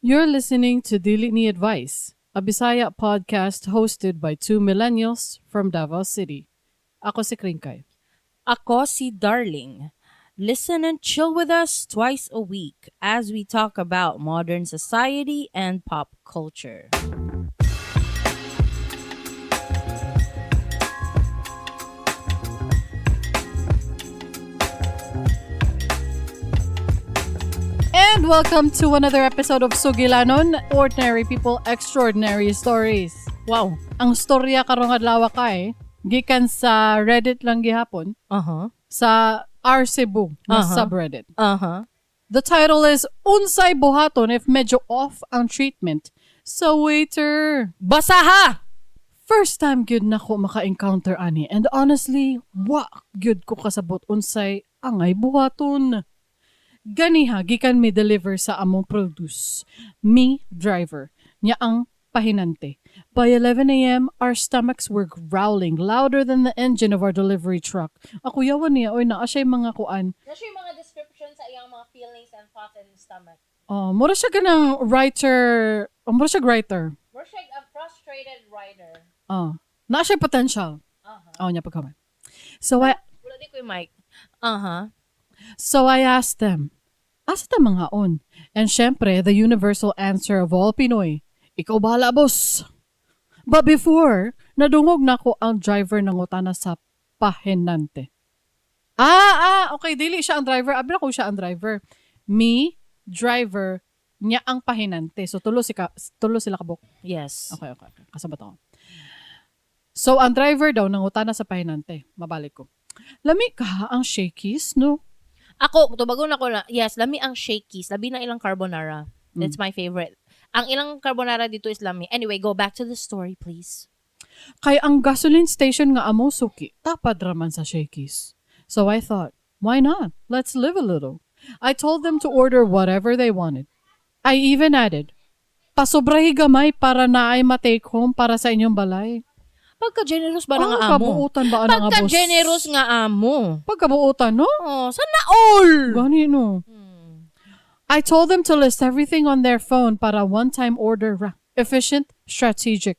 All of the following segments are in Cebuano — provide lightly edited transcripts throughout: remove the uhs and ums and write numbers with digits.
You're listening to Dili Ni Advice, a Bisaya podcast hosted by two millennials from Davao City. Ako si Krinkay. Ako si Darling. Listen and chill with us twice a week as we talk about modern society and pop culture. And welcome to another episode of Sugilanon, Ordinary People, Extraordinary Stories. Wow. Ang storya karong adlaw kay gikan sa Reddit lang gihapon sa R Cebu na subreddit. The title is Unsay Buhaton if medyo off ang treatment sa waiter. Basaha! First time gyud nako maka-encounter ani and honestly, wa gyud ko kasabot unsay angay buhaton. Ganiha gikan mi deliver sa among produce. Me driver, niya ang pahinante. By 11 a.m., our stomachs were growling louder than the engine of our delivery truck. Ako yawan niya, oy naa siya mga kuan. Nasa yung mga description sa iyang mga feelings and thoughts and stomach. Oh, mura siya ganang writer, oh, mura siya writer. More siya a frustrated writer. Oh, naa siya potential. Oh, niya pagkaman. So I Wala di ko yung mic. Uh-huh. So I asked them, asa ta mga on? And syempre, the universal answer of all Pinoy, ikaw bahala, boss. But before, nadungog na ko ang driver ng utana sa pahinante. Okay, dili siya ang driver. Abi na ko siya ang driver. Me, driver, niya ang pahinante. So, tulo sila kabuk. Yes. Okay. Kasabot ako. So, ang driver daw, nangutana sa pahinante. Mabalik ko. Lami ka ang shakies, no? Ako, tubagon ako na, yes, lami ang shakies. Labi na ilang carbonara. That's my favorite. Ang ilang carbonara dito is lami. Anyway, go back to the story, please. Kay ang gasoline station nga among suki, tapad raman sa Shakey's. So I thought, why not? Let's live a little. I told them to order whatever they wanted. I even added, pasobrahi gamay para na ay ma-take home para sa inyong balay. Pagka-generous ba na Ang nga amo? kabuutan ba ana nga boss? Pagka-generous nga amo. Pagkabuutan, no? Oh, sana all! Gani, no? I told them to list everything on their phone para one-time order ra. Efficient, strategic.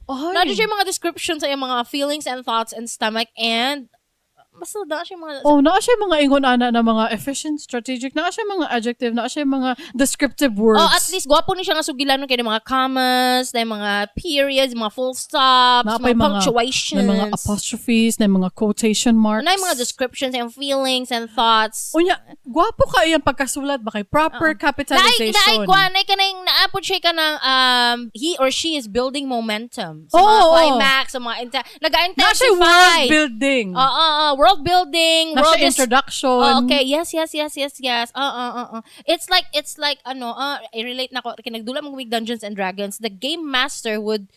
Ay. Naa siya yung mga description sa iyang mga feelings and thoughts and stomach and basta naa siya mga Oh, naa siya mga ingon ana na mga efficient, strategic, naa siya mga adjective, naa siya mga descriptive words. Oh, at least gwapo ni siya nga sugilanon kay mga commas, na mga periods, mga full stops, Naa pa'y mga punctuations, na mga apostrophes, na mga quotation marks. na mga descriptions and feelings and thoughts. Unya, gwapo ka iyang pagkasulat ba kay proper capitalization. Naay kuan, naay kanang naapod siya kanang he or she is building momentum sa Oo, mga oo. climax, sa mga Na siya world nag-intensify. building. Oo, world building, Na world siya introduction. Oh, okay. Yes. It's like, ano, I relate na ko, kinagdula mong with Dungeons and Dragons, the game master would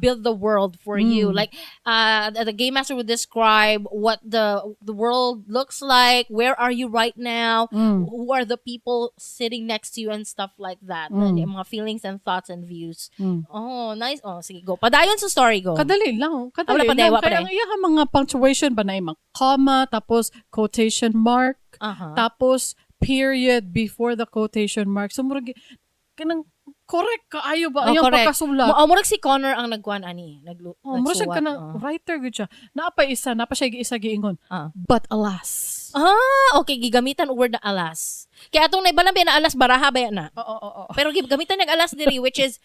build the world for you. Like, the game master would describe what the world looks like, where are you right now, who are the people sitting next to you, and stuff like that. Yung mga feelings and thoughts and views. Oh, nice. Oh, sige, go. Padayon sa story, go. Kadali lang. Kadali Wala pa, lang. wala pa, Kaya ang iyang mga punctuation ba na yung mga comma, tapos quotation mark, tapos period before the quotation mark. So, murag, kanang correct kaayo ba? Oh, Iyang correct. pagkasulat. Oh, murag si Connor ang nagkuan ani, Oh, murag siya nagsuwat. kanang writer gud siya. Naa pa isa, naa pa siya isa giingon. But alas. Ah, okay, gigamitan og word na alas. Kaya atong naibalan ba na alas baraha ba na? Oo, oo, oo. Pero gamitan nag alas diri which is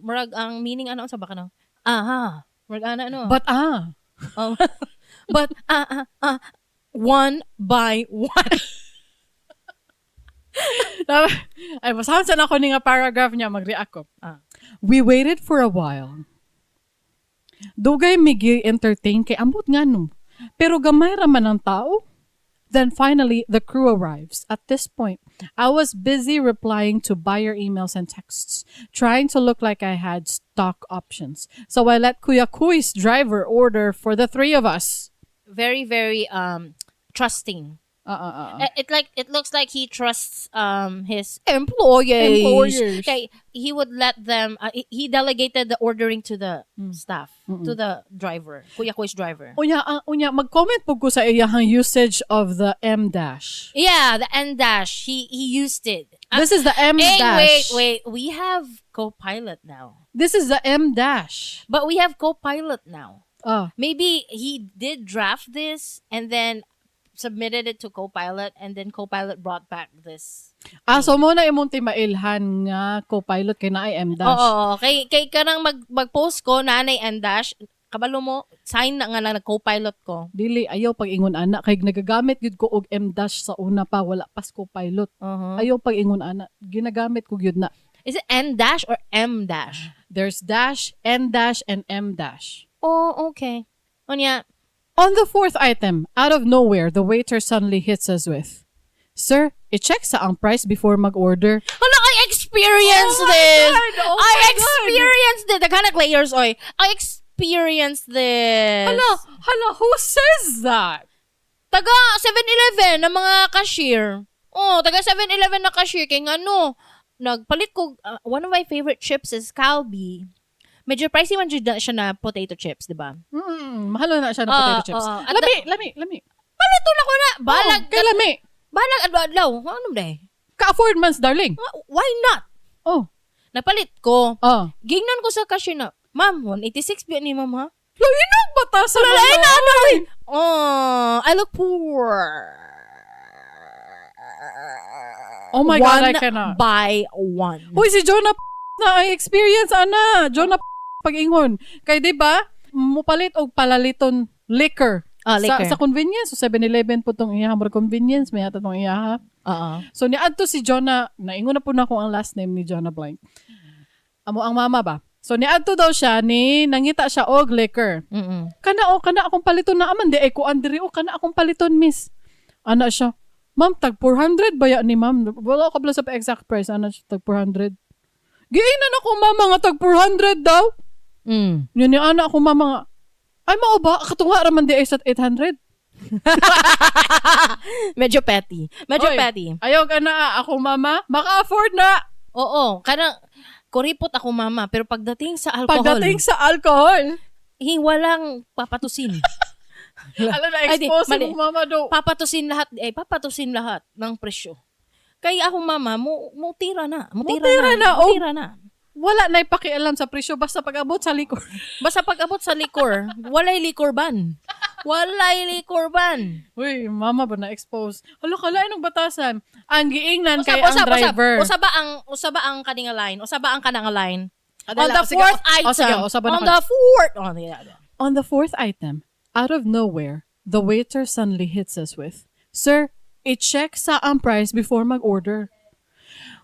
murag ang meaning ano sa baka no? Aha. Murag ana no. But ah. Oh. But one by one. Ay, basahan sana ako ni nga paragraph niya, mag-react ko. Ah. We waited for a while. Dugay migi entertain kay ambot nga no. Pero gamay ra man ang tao. Then finally, the crew arrives. At this point, I was busy replying to buyer emails and texts, trying to look like I had stock options. So I let Kuya Kuy's driver order for the three of us. Very very trusting. It looks like he trusts his employees. Employers. Okay, he would let them he delegated the ordering to the staff, to the driver. Kuya Kuy's driver. Unya, unya, mag-comment po ko sa iyahang usage of the M dash. Yeah, the N dash. He used it. This is the M Hey, dash. Wait, wait. We have Copilot now. This is the M dash. But we have Copilot now. Ah. Maybe he did draft this and then submitted it to Copilot and then Copilot brought back this. Ah, so mao na imong timailhan nga Copilot kay naay M dash. Oo, kay kanang mag-post ko na anay M dash, kabalo mo, sign na nga na nag-Copilot ko. Dili, ayaw pag ingon ana kay nagagamit gyud ko og M dash sa una pa, wala pas Copilot. Ayaw pag ingon ana, ginagamit ko gyud na. Is it N dash or M dash? There's dash, N dash, and M dash. Oh, okay. Unya, On the fourth item, out of nowhere, the waiter suddenly hits us with, "Sir, i-check sa ang price before mag-order." Hala, I experienced Oh my this. God! Oh I my God! experienced this. The kind of layers, oy. I experienced this. Hala, hala, who says that? Taga 7-Eleven na mga cashier. Oh, taga 7-Eleven na cashier kay ngano, nagpalit ko one of my favorite chips is Calbee. Medyo pricey man jud na siya na potato chips, di ba? Mahal na siya ng potato chips. At Lami, lami, lami. Palito na ko na. Balag, Oh, kay lami. Balag adlaw-adlaw. Ano ba? Ka-afford mans, darling. Why not? Oh. Napalit ko. Oh. Gingnan ko sa cashier na, "Ma'am, 186 ba ni ma'am, ha?" Lain bata sa Lain na, ano? Oh, I look poor. Oh my God, I One cannot. by one. Uy, si Jonah na ay experience ana. Jonah pag-ingon. Kay di ba, mupalit og palaliton liquor. Ah, liquor. Sa convenience, so 7-Eleven po tong iyaha, murag convenience, may hata tong iyaha. Oo. So niadto si Jonah, naingon na po na akong ang last name ni Jonah Blank. Amo ang mama ba? So niadto daw siya ni nangita siya og liquor. "Kana o, kana akong paliton na aman di ay kuan diri o, kana akong paliton, miss." Ana siya, "Ma'am, tag 400 ba ya ni, ma'am?" Wala ko sa exact price, ana siya, tag 400. Giinan ako mama nga tag 400 daw. Yun ni ana ako mama nga, "Ay, mao ba? Katunga ra man di ay sa 800." Medyo petty. Medyo Oy, petty. ayaw ka na ako mama, maka-afford na. Oo. Kanang, kuripot ako mama, pero pagdating sa alcohol, Pagdating sa alcohol, hi, walang papatusin. Alam na, Ay, di, expose mali. mo mama do. Papatusin lahat, eh, papatusin lahat ng presyo. Kaya ako mama, mo tira na. Mo tira Mutira na. na, oh. Mo tira na. Wala na ipakialam sa presyo basta pag-abot sa liquor. Basta pag-abot sa liquor, walay liquor ban. Walay liquor ban. Uy, mama ba na-expose? Hala, kalain ng batasan. Ang giingnan kay Usab, ang usab, usab. driver. Usa ba ang kaninga line? Usa ba ang kanang line? On Adela, the sige, fourth oh, item. oh, sige, usaba na On ka. the fourth. Oh, yeah. On the fourth item, out of nowhere, the waiter suddenly hits us with, "Sir, i-check sa ang price before mag-order."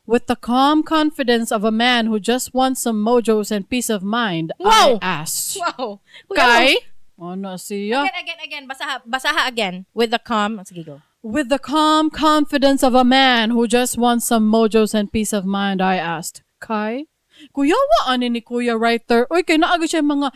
With the calm confidence of a man who just wants some mojos and peace of mind, Wow! I asked, Wow. "Kay?" Ano siya? Again, again, again. Basaha, basaha again. With the calm. Sige, go. With the calm confidence of a man who just wants some mojos and peace of mind, I asked, "Kay?" Kuya, wa ani ni Kuya writer. Uy, kay naa gyud siya mga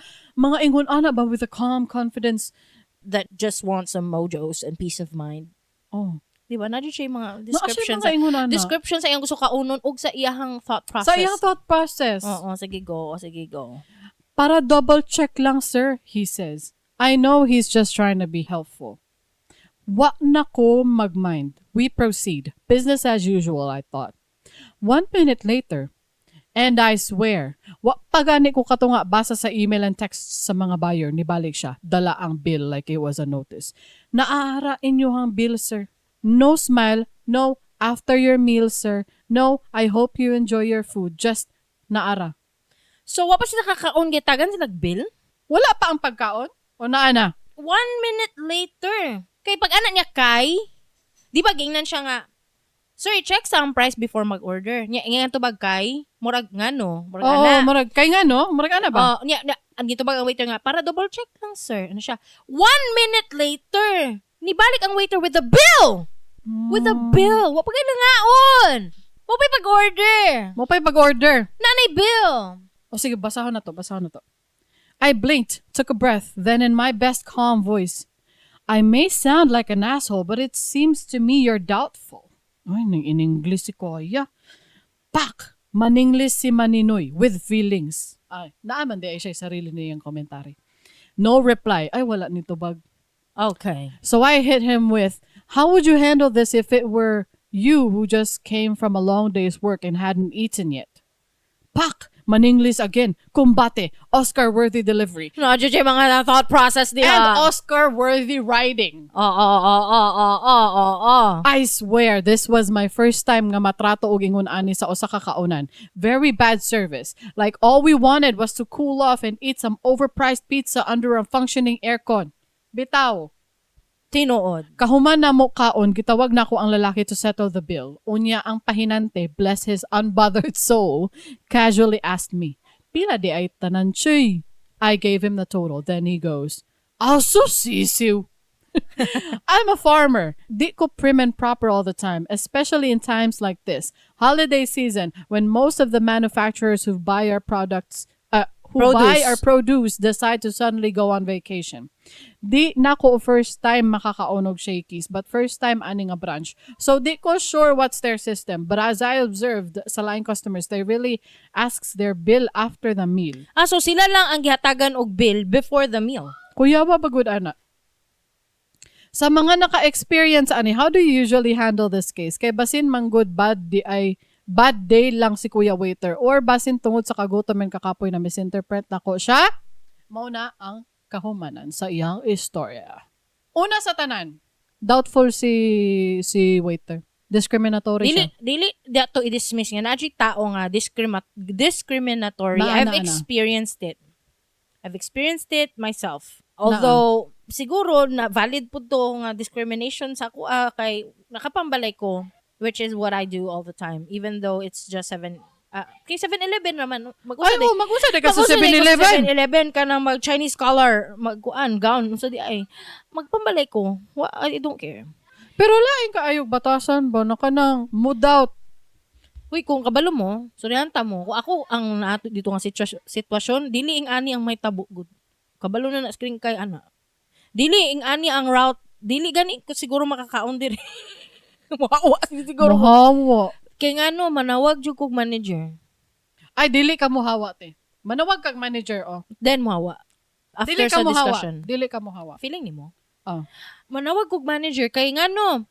ingon ana ba with the calm confidence. That just wants some mojos and peace of mind. Oh. Di ba? Naa siya yung mga Naa siya description mga sa ingon ana. Description sa iyang gusto kaunon ug sa iyahang thought process. Sa iyang thought process. Oo, sige go, sige go. "Para double check lang, sir," he says. I know he's just trying to be helpful. Wa na ko magmind. We proceed. Business as usual, I thought. One minute later, and I swear, wa pa gani ko katunga basa sa email and text sa mga buyer, nibalik siya. Dala ang bill like it was a notice. "Naa ra inyohang bill, sir." No smile, no "after your meal, sir." No "I hope you enjoy your food." Just naa ra. So, wa pa sila kakaon, gitagan sila bill? Wala pa ang pagkaon? O naa na? One minute later. Kay pag anak niya kay, di ba gingnan siya nga, "Sir, check sa ang price before mag-order." Nya, nga tubag kay, murag nga no, murag Oo, ana. Murag, kay nga no? Murag ana ba? Oh, nya, nya, ang gitubag ang waiter nga, "Para double check lang, sir." Ano siya? One minute later, nibalik ang waiter with the bill! With the bill! Wa pa kayo nangaon! Wa pa pag-order! Mao pa'y pag-order. Naa nay bill! O sige, basahon na to, basahon na to. I blinked, took a breath, then in my best calm voice, "I may sound like an asshole, but it seems to me you're doubtful." Ay, nang in English si Kuya. Pak! Maninglis si Maninoy with feelings. Ay, naaman di ay siya sarili niyang commentary. No reply. Ay, wala nito bag. Okay. So I hit him with, "How would you handle this if it were You who just came from a long day's work and hadn't eaten yet. Pak! Maninglis again. Kumbate. Oscar-worthy delivery. No, jud mga thought process diha. And Oscar-worthy writing. Oo. I swear, this was my first time nga matrato og ingon ani sa usa ka kaunan. Very bad service. Like, all we wanted was to cool off and eat some overpriced pizza under a functioning aircon. Bitaw. Tinuod. Kahuman na mo kaon, gitawag nako ang lalaki to settle the bill. Unya ang pahinante, bless his unbothered soul, casually asked me, "Pila diay tanan, Chuy?" I gave him the total. Then he goes, "Also sisiw." I'm a farmer. Di ko prim and proper all the time, especially in times like this. Holiday season, when most of the manufacturers who buy our products, who buy Produce. Our produce decide to suddenly go on vacation. Di nako first time makakaon og Shakey's, but first time ani nga branch. So di ko sure what's their system, but as I observed sa line customers, they really asks their bill after the meal. Ah, so sila lang ang gihatagan og bill before the meal. Kuya ba bagud ana? Sa mga naka-experience ani, how do you usually handle this case? Kay basin manggod bad diay bad day lang si Kuya Waiter or basin tungod sa kagutom and kakapoy na misinterpret nako siya. Mao na ang kahumanan sa iyang istorya. Una sa tanan, doubtful si waiter. Discriminatory Dili siya. Dili dato i-dismiss nga naa tao nga discriminatory. Naa, I've naa, naa. experienced it. I've experienced it myself. Although siguro na valid pud to nga discrimination sa ako kay nakapambalay ko, which is what I do all the time, even though it's just 7 kay 7-Eleven naman mag-usa Ay, oh, mag-usa di ka sa Mag-usa di ko sa 7-Eleven. 7-Eleven ka nang mag Chinese collar, magkuan gown unsa diay. Magpambalay ko. I don't care. Pero lain kaayog batasan ba na kanang mo doubt? Uy, kung kabalo mo, suryanta mo. Kung ako ang naato dito nga sitwasyon, dili ing ani ang may tabo gud. Kabalo na na screen kay ana. Dili ing ani ang route, dili gani ko siguro makakaon diri. Muhawa siguro ko. Muhawa. Kay ngano manawag jud kog manager. Ay, dili ka muhawa, te. Manawag kag manager, oh. Then muhawa. After Dili ka sa muhawa. discussion. Dili ka muhawa. Feeling nimo? Oh. Manawag kog manager kay ngano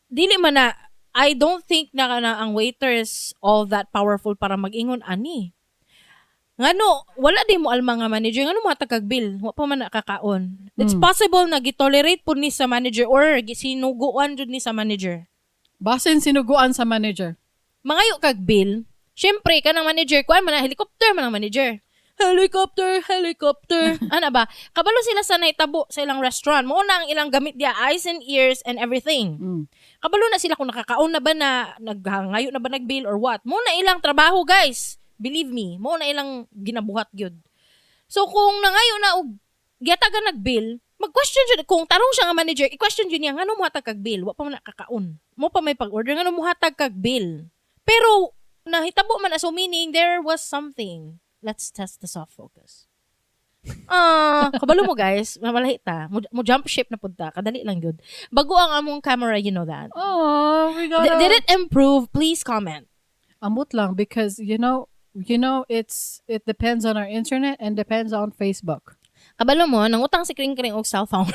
dili man na I don't think na ang waiter is all that powerful para mag-ingon ani. Ngano wala di mo alma nga manager ngano mo kag bill, wa pa man nakakaon. It's possible na gitolerate pud ni sa manager or gisinuguan jud ni sa manager. Basin sinuguan sa manager. Mangayo kag bill, syempre kanang manager kuan man na, helicopter man ang manager. Helicopter, helicopter. Ana ba? Kabalo sila sa nahitabo sa ilang restaurant. Mao na ang ilang gamit diya, eyes and ears and everything. Kabalo na sila kung nakakaon na ba na, naghangayo na ba nagbill or what. Mao na ilang trabaho, guys. Believe me, mao na ilang ginabuhat gyud. So kung nangayo na og gihatagan nagbill, mag-question jud kung tarong siya nga manager, i-question jud niya ngano mohatag kag bill, wa pa man nakakaon. Mo pa may pag-order ngano mohatag kag bill. Pero nahitabo man na, so meaning there was something. Let's test the soft focus. Ah, kabalo mo guys, mamalahi ta. Mo jump ship na pud ta, kadali lang gyud. Bago ang among camera, you know that. Oh, we gotta... Did it improve? Please comment. Amot lang because it depends on our internet and depends on Facebook. Kabalo mo, nangutang si Kring Kring og cellphone.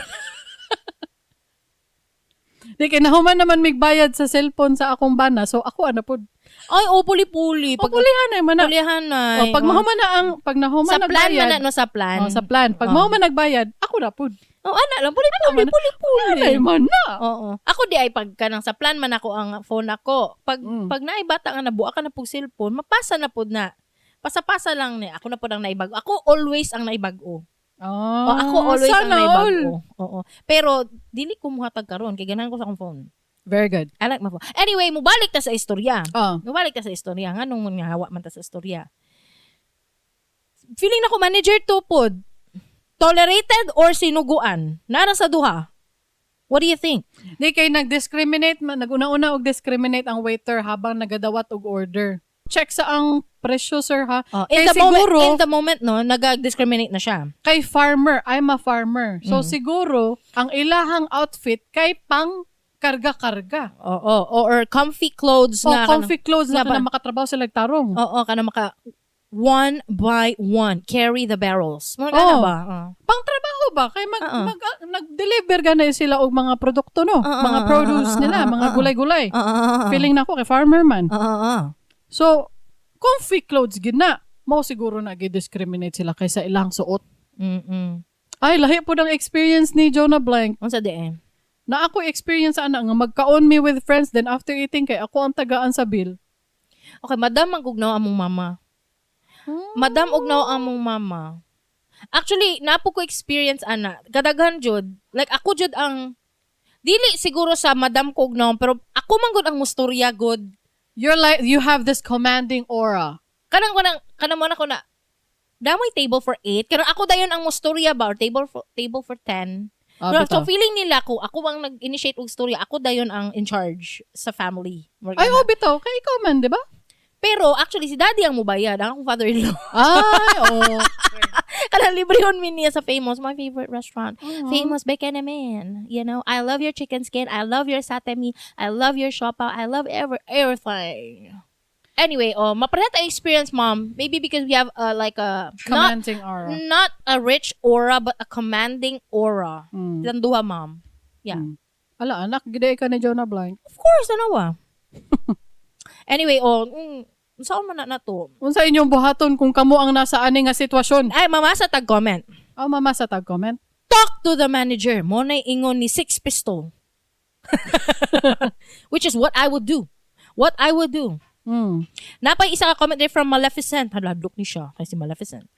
Di kay nahuman naman migbayad sa cellphone sa akong bana, so ako ana pod. Ay, oh, puli-puli. Pag pulihan ay man na. Pulihan ay. Oh, pag mahuman na ang pag nahuman Sa plan nagbayad. man na, no, sa plan. Oh, sa plan. Pag Oh. mahuman nagbayad, ako na pod. Oh, ana lang, puli-puli, man- puli-puli. Anay man na. Oo. Ako di ay pag kanang sa plan man ako ang phone ako. Pag pag naay bata nga nabuak ka na pug cellphone, mapasa na pud na. Pasa-pasa lang ni. Ako na pud ang naibag. Ako always ang naibag-o. Oh, Oh, ako always ang sana all. naibag-o. Oo. Pero dili ko muhatag karon kay ganahan ko sa akong phone. Very good. I like my phone. Anyway, mubalik ta sa istorya. Oh. Mubalik ta sa istorya. Nganong nga hawa man ta sa istorya? Feeling nako manager to pod. Tolerated or sinuguan? Nara sa duha. What do you think? Di kay nag-discriminate, naguna-una og discriminate ang waiter habang nagadawat og order. Check sa ang presyo, sir, ha. Oh, in Kay the moment, siguro, in the moment no, nag-discriminate na siya. Kay farmer, I'm a farmer. So siguro ang ilahang outfit kay pang karga-karga. Oo, or comfy clothes O nga comfy clothes na nga kana makatrabaho sila tarong. Oo, kana maka One by one, carry the barrels. Mga oh. Oh. Ba? Oh. Pangtrabaho ba? Kay mag, Oo. nag-deliver gani sila og mga produkto, no? Oo, Mga oo, produce oo, nila, oo, mga oo. gulay-gulay. Oo, oo, oo. Feeling nako kay farmer man. Oo, oo, oo. So, comfy clothes gid na. Mao siguro na gi-discriminate sila kaysa ilang suot. Ay, lahi po ng experience ni Jonah Blank. Unsa di eh? Na ako experience ana nga magkaon me with friends, then after eating kay ako ang tagaan sa bill. Okay, madam ang ugnaw among mama. Madam ugnaw among mama. Actually, napo ko experience ana. Kadaghan jud. Like ako jud ang dili siguro sa madam ko ugnaw, pero ako man gud ang mustorya gud. You're like, you have this commanding aura. Kanang mo na ko na damoy table for 8. Kanang ako dayon ang mustorya ba or table for 10. Ah, Pero, so bitaw. feeling nila ko ako ang nag-initiate og storya, ako dayon ang in charge sa family. Murag Ay, ana. oh, bitaw. Kay ikaw man, di ba? Pero actually si daddy ang mubayad, ang akong father-in-law. Ay, oh. Kanang librehon mi niya sa Famous, my favorite restaurant. Famous Bacon Man. I love your chicken skin. I love your satemi. I love your siopao. I love everything. Anyway, oh, mapareha tayo experience, Mom. Maybe because we have like a not Commanding aura. Not a rich aura, but a commanding aura. Silang duha, Mom. Yeah. Ala, anak, giday ka ni Jonah Blank. Of course, ano ba? Anyway, oh, saan man na to? Unsa inyong buhaton kung kamo ang nasa ani nga sitwasyon? Ay, mama sa tag-comment. Oh, mama sa tag comment. Talk to the manager. Mo na ingon ni Six Pistol. Which is what I would do. What I would do. Napay isa ka comment there from Maleficent. Haladlok ni siya kay si Maleficent.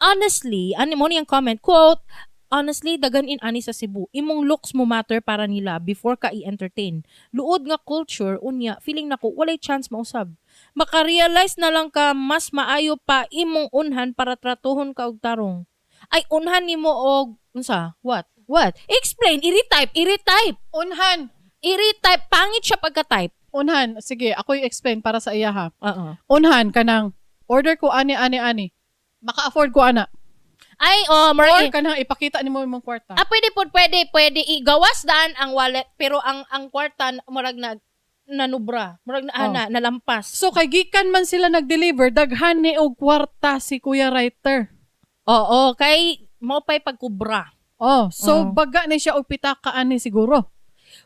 Honestly, ani mo niyang comment, quote, "Honestly, dagan in ani sa Cebu. Imong looks mo matter para nila before ka i-entertain. Luod nga culture, unya, feeling nako walay chance mausab. Makarealize na lang ka mas maayo pa imong unhan para tratuhon ka og tarong." Ay, unhan nimo og unsa? What? What? Explain, i-retype, i-retype. Unhan. I-retype, pangit siya pagka-type. Unhan. Sige, ako i-explain para sa iya ha. Oo. Unhan kanang order ko ani ani ani. Maka-afford ko ana. Ay, oh, Or mara kanang ipakita nimo imong kwarta. Ah, pwede po, pwede, pwede. Igawas daan ang wallet, pero ang kwarta, murag na, nanubra. Murag na, Oh. ana, nalampas. So kay gikan man sila nag-deliver, daghan ni og kwarta si Kuya Writer. Oo, kay, mo pa'y pagkubra. Oh, so Oh. baga ni siya og pitaka ani siguro.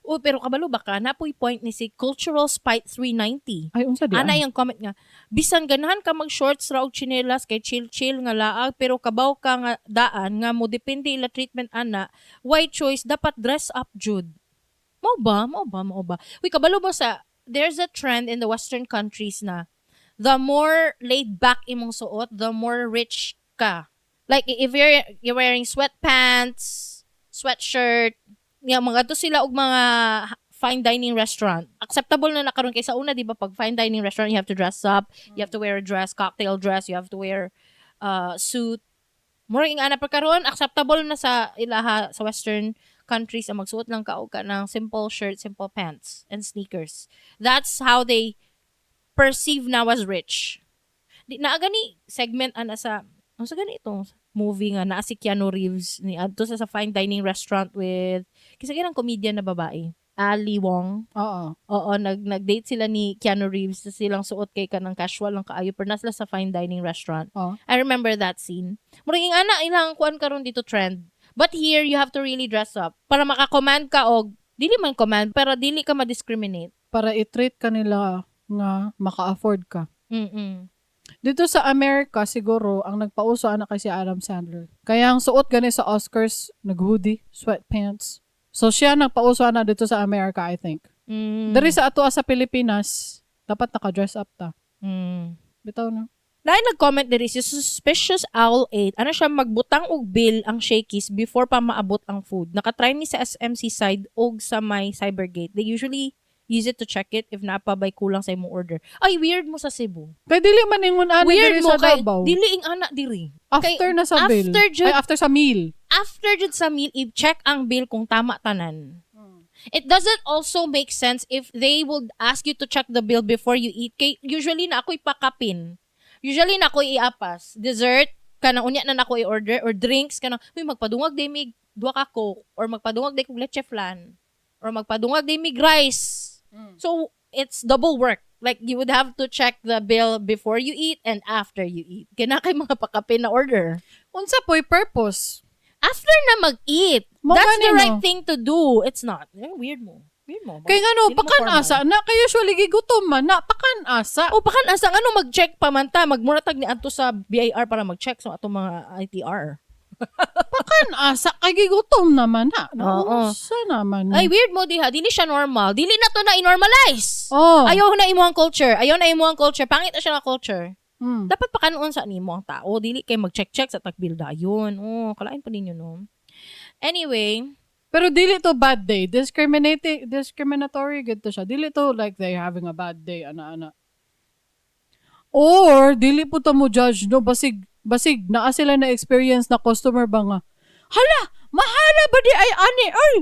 Oh, pero kabalo ba ka, napoy point ni si Cultural Spite 390. Ay, unsa di? Ana Ay? yung comment nga, bisan ganahan ka mag shorts ra og tsinelas kay chill-chill nga laag pero kabaw ka nga daan nga mo depende ila treatment ana, why choice dapat dress up jud. Mao ba? Mao ba? Mao ba? Uy, kabalo mo sa there's a trend in the western countries na the more laid back imong suot, the more rich ka. Like if you're wearing sweatpants, sweatshirt, nga mga to sila og mga fine dining restaurant. Acceptable na na karon kay sa una, di ba, pag fine dining restaurant you have to dress up, you have to wear a dress, cocktail dress, you have to wear suit. Mura ing ana pa karon acceptable na sa ilaha sa western countries ang magsuot lang ka og kanang simple shirt, simple pants and sneakers. That's how they perceive now as rich. Di naa gani segment ana sa unsa gani itong movie nga naa si Keanu Reeves ni adto sa fine dining restaurant with kasi ganang comedian na babae. Ali Wong. Oo. Oo, nag-date sila ni Keanu Reeves sa silang suot kay kanang casual lang kaayo pero nasa sila sa fine dining restaurant. Oo. I remember that scene. Murag ing ana ilang kuan karon dito trend. But here you have to really dress up para maka-command ka og dili man command pero dili ka ma-discriminate. Para i-treat ka nila nga maka-afford ka. Dito sa America, siguro, ang nagpauso ana kay si Adam Sandler. Kaya ang suot gani sa Oscars, nag-hoodie, sweatpants. So siya nagpauso ana dito sa America, I think. Diri sa ato sa Pilipinas, dapat naka-dress up ta. Bitaw na. Dahil nag-comment diri si Suspicious Owl 8, ano siya magbutang og bill ang Shakey's before pa maabot ang food. Nakatry mi sa SMC side og sa may Cybergate. They usually use it to check it if naa pa bay kulang sa imong order. Ay, weird mo sa Cebu. Kay dili man ingon ana Weird diri mo sa kay Davao. dili ing ana diri. After kay- na sa bill. after jud- Ay, after sa meal. After jud sa meal, i-check ang bill kung tama tanan. It doesn't also make sense if they would ask you to check the bill before you eat. Kay usually na ako'y pakapin. Usually na ako'y iapas. Dessert, kanang unya na nako i-order or drinks kanang uy magpadungag day mig duha ka Coke or magpadungag day kog leche flan or magpadungag day mig rice. So it's double work. Like, you would have to check the bill before you eat and after you eat. Kay naa kay mga pakapin na order. Unsa po'y purpose? After na mag-eat, Mo that's gani, the no? right thing to do. It's not. Eh, weird mo. Weird mo. Kay ngano, Dili mo pakan formal. asa na kay usually gigutom man na pakan asa. O pakan asa ano mag-check pa man ta, magmura tag ni adto sa BIR para mag-check sa atong mga ITR. Pakan asa kay gigutom naman na. Oo. Unsa naman? Ay, weird mo diha, dili siya normal. Dili na to na i-normalize. Oh. Ayaw na imo ang culture. Ayaw na imo ang culture. Pangit na siya nga culture. Dapat pakanon sa nimo ang tao. Dili kay mag-check-check sa tag-bill dayon. Oh, kalain pa ninyo no. Anyway, Pero dili to bad day. Discriminating discriminatory gud to siya. Dili to like they having a bad day ana ana. Or dili po to mo judge no, basig basig naa sila na experience na customer ba nga. Hala, mahala ba di ay ani ay?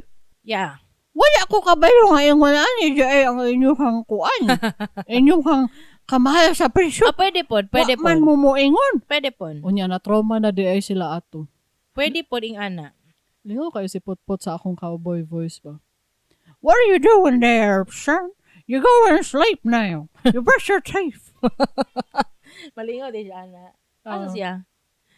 Wala ko kabalo nga ingon ani di ay ang inyong kuan. Inyong kamahal sa presyo. Ah, pwede pod, pwede Wa man pod. mo moingon. Pwede pod. Unya na trauma na di ay sila ato. Pwede pod ing ana. Lingaw kayo si Putput sa akong cowboy voice ba? What are you doing there, son? You go and sleep now. You brush your teeth. Malingaw di siya ana. Asa Oo. siya?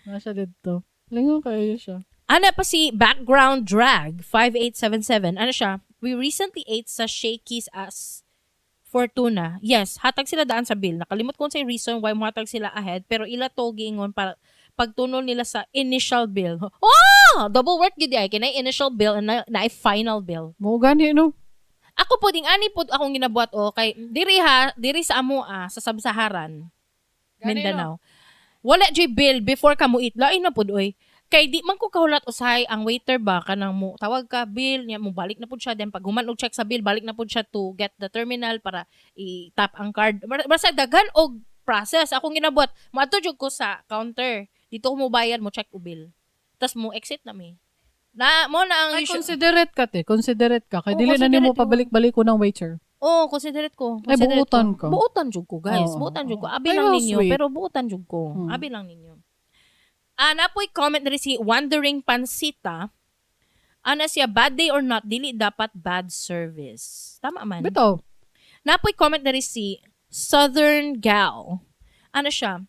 Nasa dito. Lingaw kayo siya. Ana pa si Background Drag 5877. Ano siya? We recently ate sa Shakey's as Fortuna. Yes, hatag sila daan sa bill. Nakalimot ko sa reason why mohatag sila ahead, pero ila to giingon para pagtunol nila sa initial bill. Oh! Double work gid ay kinay initial bill and na final bill. Mo gani no. Ako po ding ani po akong ginabuhat o kay diri ha, diri sa amo ah, sa Sub-Saharan, Gani, Mindanao. Wala jay bill before ka mo eat. Lain na pud oy. Kay di man ko kahulat usahay ang waiter ba kanang mo tawag ka bill niya mo balik na pud siya, then pag human og check sa bill balik na pud siya to get the terminal para i-tap ang card. Basta daghan og process akong ginabuhat. Moadto jud ko sa counter. Dito ko mo bayad mo check og bill. Tas mo exit na mi. Na mo na ang Ay, usual. considerate ka, te. Considerate ka. Kay Oo, dili na nimo considerate yun. pabalik-balik ko ng waiter. Oh, considerate ko. Ay, Considerate buutan ko. ka. Buutan jud ko, guys. Oo. Buutan jud ko. Abi Ay, lang well, ninyo, sweet. pero buutan jud ko. Abi lang ninyo. Ah, napoy comment diri si Wandering Pansita. Ana siya, bad day or not, dili dapat bad service. Tama man. Bitaw. Napoy comment diri si Southern Gal. Ano siya?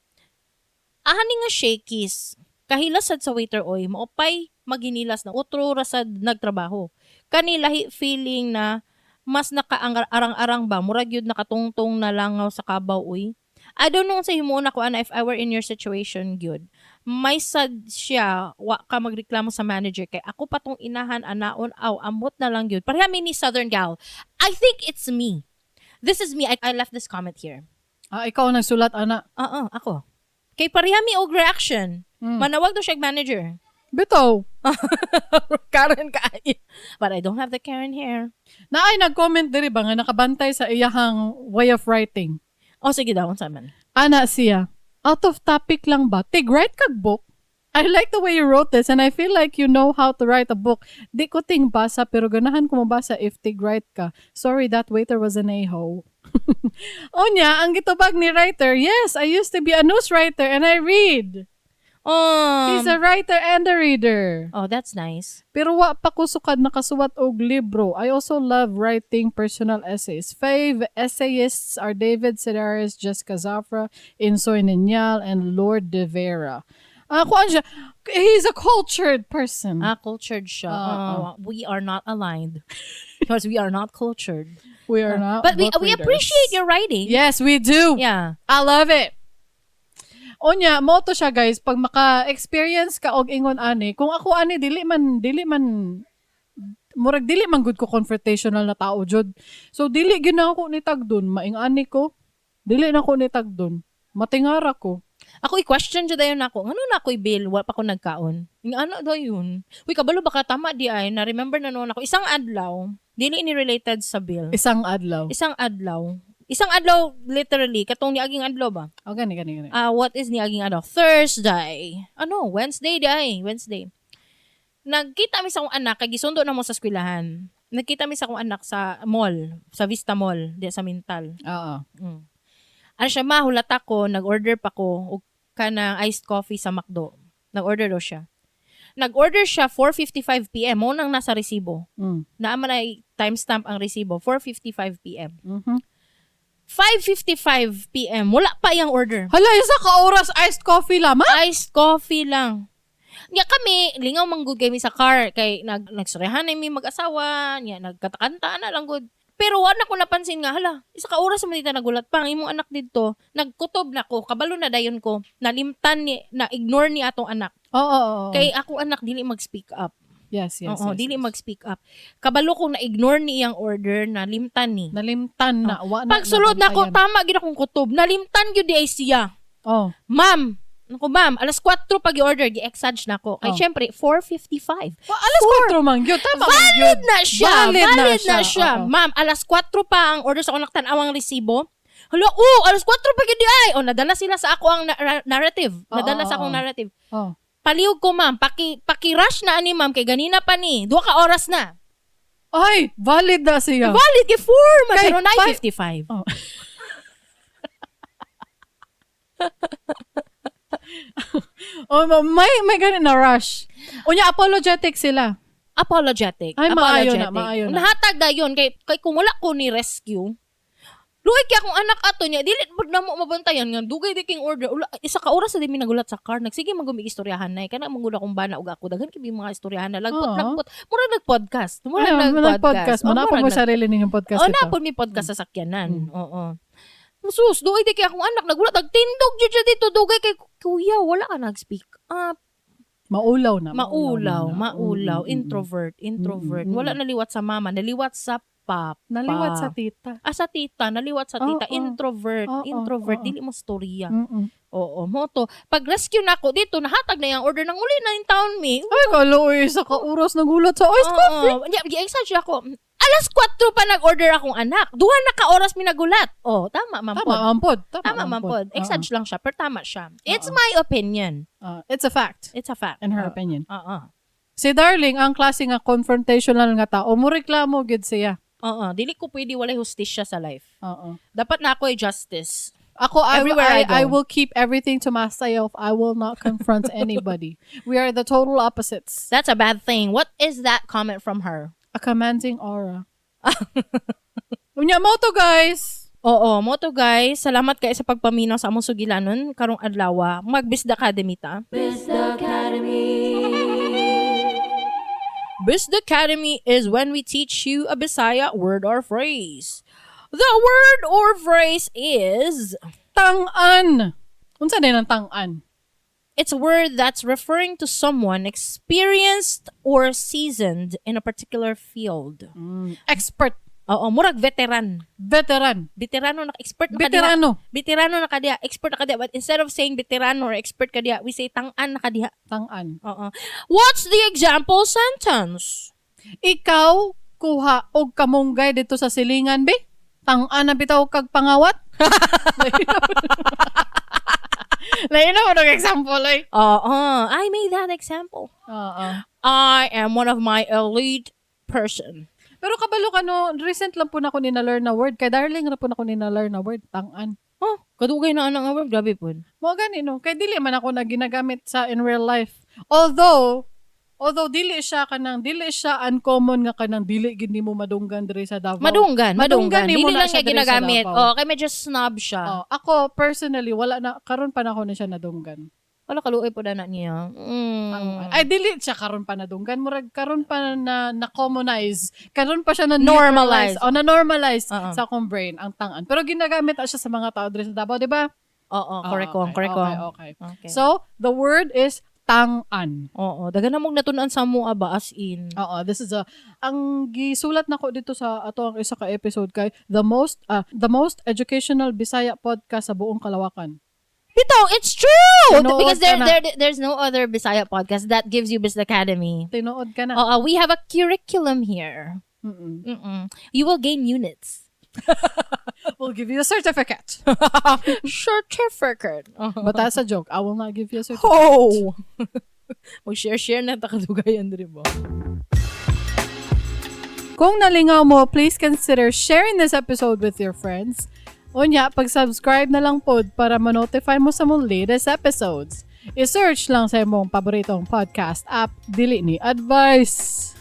Ahani nga Shakey's. Kahilas sad sa waiter oy, maupay maginilas na utro ra sad nagtrabaho. Kanilahi feeling na mas nakaarang-arang ba, murag yun nakatungtong na langaw sa kabaw uy. I don't know sa himuon ako ana if I were in your situation gyud. May sad siya wa ka magreklamo sa manager kay ako pa tong inahan anaon aw amot na lang gyud. Pareha mi ni Southern Gal. I think it's me. This is me. I left this comment here. Ah, ikaw ang nagsulat, ana. Oo, ako. Kay pareha mi og reaction. Manawag do siya og manager. Bitaw. Karen kaayo. But I don't have the Karen hair. Na ay nag-comment diri ba nga nakabantay sa iyahang way of writing. Oh, sige daw, unsa man. Ana siya, out of topic lang ba? Tig write kag book? I like the way you wrote this and I feel like you know how to write a book. Di ko ting basa pero ganahan ko mabasa if tig write ka. Sorry, that waiter was an a-hole. Onya, ang gitubag ni writer, yes, I used to be a news writer and I read. He's a writer and a reader. Oh, that's nice. Pero wa pa ko sukad nakasuwat og libro. I also love writing personal essays. Five essayists are David Sedaris, Jessica Zafra, Insoy Niñal, and Lord De Vera. Ah, kuan siya. He's a cultured person. Ah, cultured siya. Oo. Oh, we are not aligned. Because we are not cultured. We are not But we book we readers. appreciate your writing. Yes, we do. Yeah. I love it. Unya, mo to siya guys, pag maka-experience ka og ingon ani, kung ako ani dili man murag dili man gud ko confrontational na tao jud. So dili gyud na ako ni tagdon, maing-ani ko. Dili na ako ni tagdon. Matingara ko. Ako i-question jud dayon nako. Ngano na ako'y bill wa pa ko nagkaon? Ng ano daw yun? Uy, kabalo baka tama di ay na remember na noon ako isang adlaw, dili ni related sa bill. Isang adlaw. Isang adlaw. Isang adlaw literally katong niaging adlaw ba? Oh, gani gani gani. Ah, what is niaging adlaw? Thursday. Ano, Wednesday di ay, Wednesday. Nagkita mi sa akong anak kay gisundo na mo sa eskwelahan. Nagkita mi sa akong anak sa mall, sa Vista Mall, di sa Mintal. Oo. Ano siya, mahulat ako, nag-order pa ko og kanang iced coffee sa McDo. Nag-order daw siya. Nag-order siya 4:55 PM, mo nang nasa resibo. Naa man ay timestamp ang resibo, 4:55 PM. 5:55 PM. Wala pa iyang order. Hala, isa ka oras iced coffee lamang? Iced coffee lang. Nya kami, lingaw man gud kami sa car kay nagstoryahan na mi mag-asawa, nya nagkatakanta na lang gud. Pero wala ko napansin nga, hala, isa ka oras man dito nagulat pa ang imong anak didto, nagkutob na ko, kabalo na dayon ko, nalimtan ni, na ignore ni atong anak. Oo. Kay ako anak dili mag-speak up. Yes. Oo, dili mag-speak up. Kabalo ko na ignore ni iyang order, nalimtan ni. Nalimtan na. Wa na Pagsulod na ko, nabantayan. tama gid akong kutob. Nalimtan gyud di ay siya. Oh. Ma'am, naku ma'am, alas 4 pag i-order, gi-exage na ko. Kay Oh. syempre, 4:55. Well, alas 4 man gyud. Tama man gyud. Valid na siya. Valid Valid, na na siya, siya. oo. Ma'am, alas 4 pa ang order sa akong tan-awang resibo. Hala, oh, alas 4 pa gid ay. Oh, nadala sila sa ako ang narrative. Oo, Nadala sa akong oo. narrative. Oh. Palihog ko, ma'am, paki-rush na ani ma'am kay ganina pa ni. Duha ka oras na. Ay, valid na siya. Valid kay 4 man Kay pero 9:55. Oh. Oh, may ganun na rush. Unya, apologetic sila. Apologetic. Ay, maayo na, Apologetic. maayo na. Nahatag dayon kay kung wala ko ni rescue. Luoy kay akong anak ato niya, dili pud namo mabantayan nga dugay di king order. Ula, isa ka oras na di mi nagulat sa car. Nagsige man gumi istoryahan na kana man gud akong bana ug ako daghan kay mga istoryahan na lagpot Oo. lagpot. Mura nag-podcast. Mura Ay, nag-podcast. nag-podcast mo. Oh, Napon murag mo sarili ninyong podcast Oh, ito. napon mi podcast sa sakyanan. Oo. Sus, dugay di kay akong anak nagulat nagtindog jud siya dito dugay kay kuya wala ka nag-speak up. Maulaw na. Maulaw, na. maulaw, introvert, introvert. Wala naliwat sa mama, naliwat sa papa. Naliwat sa tita. Ah, sa tita, naliwat sa tita. Oo. Introvert, Oo, introvert. oo. Dili mo storya. Oo, mo to. Pag rescue na ako dito, nahatag na yung order ng uli na in town me. Ay, kaluoy sa kauras nagulat sa iced coffee. Oo. Di, gi-exage ako. Alas 4 pa nag-order akong anak. Duha na ka oras minagulat. Oh, tama, ma'am Tama, pod. mampod. Tama, Tama, ma'am pod. Oo. Exage lang siya, pero tama siya. It's Oo. my opinion. It's a fact. It's a fact. In her Oo. opinion. Oo. Si Darling, ang klase nga confrontational nga tao, mo reklamo gid siya. Oo. Dili ko pwede walay hustisya sa life. Oo. Dapat na ako ay justice. Ako, Everywhere I go. I will keep everything to myself. I will not confront anybody. We are the total opposites. That's a bad thing. What is that comment from her? A commanding aura. Unya mo to, guys. Oo, mo to guys. Salamat kay sa pagpaminaw sa among sugilanon karong adlaw. Mag-Bisda Academy ta. Bisda Academy. Bisda Academy is when we teach you a Bisaya word or phrase. The word or phrase is Tang-an. Unsa din ang tang-an? It's a word that's referring to someone experienced or seasoned in a particular field. Expert. Oo, murag veteran. Veteran. Veterano na expert na kadiha. Veterano. Veterano na kadiha, expert na kadiha. But instead of saying veterano or expert kadiha, we say tang-an na kadiha. Tang-an. Oo. What's the example sentence? Ikaw, kuha og kamunggay dito sa silingan, be. Tang-an na bitaw kag pangawat. Lain na mo ng example, ay. Oo. I made that example. Oo. I am one of my elite person. Pero kabalo ka no, recent lang po na ako nina-learn na word. Kay Darling na po na ako nina-learn na word, tang-an. Oh, kadugay na anang word. Grabe po. Mo gani no, kay dili man ako na ginagamit sa in real life. Although dili siya uncommon nga kanang dili gid nimo madunggan diri sa Davao. Madunggan, Madunggan madunggan. nimo Dili na lang siya niya diri sa ginagamit. Davao. Oh, kay medyo snob siya. Oh, ako personally wala na karon pa na ako na siya nadunggan. Wala kaluoy po na niya. Ay dili siya karon pa nadunggan, murag karon pa na na commonize. Karon pa siya na Normalize. O na normalize Oo. sa akong brain ang tang-an. Pero ginagamit na siya sa mga tao diri sa Davao, di ba? Oo, Ah, correct okay, correct Okay, okay. Okay. So, the word is tang-an. Oo, daghan na mong natun-an sa mua ba as in. Oo, this is a ang gisulat nako dito sa ato ang isa ka episode kay the most educational Bisaya podcast sa buong Kalawakan. Bitaw, it's true! Tinuod Because ka na. there's no other Bisaya podcast that gives you Bisda Academy. Tinuod ka na. Oo, we have a curriculum here. You will gain units. We'll give you a certificate. Certificate. But that's a joke. I will not give you a certificate. Oh! Mag-share-share na takadugayan diri ba? Kung nalingaw mo, please consider sharing this episode with your friends. Unya, pag-subscribe na lang pod para ma-notify mo sa mong latest episodes. I-search lang sa imong paboritong podcast app, dili ni advice.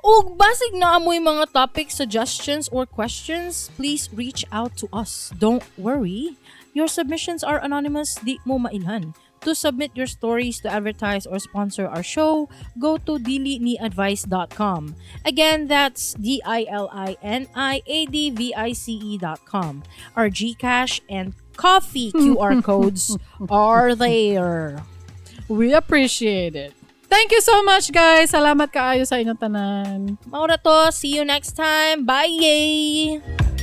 Ug basig naa moy mga topic suggestions or questions, please reach out to us. Don't worry. Your submissions are anonymous, di mo mailhan. To submit your stories, to advertise or sponsor our show, go to diliniadvice.com. Again, that's diliniadvice.com. Our GCash and Ko-fi QR codes are there. We appreciate it. Thank you so much, guys. Salamat kaayo sa inyong tanan. Mao ra to. See you next time. Bye! Yay!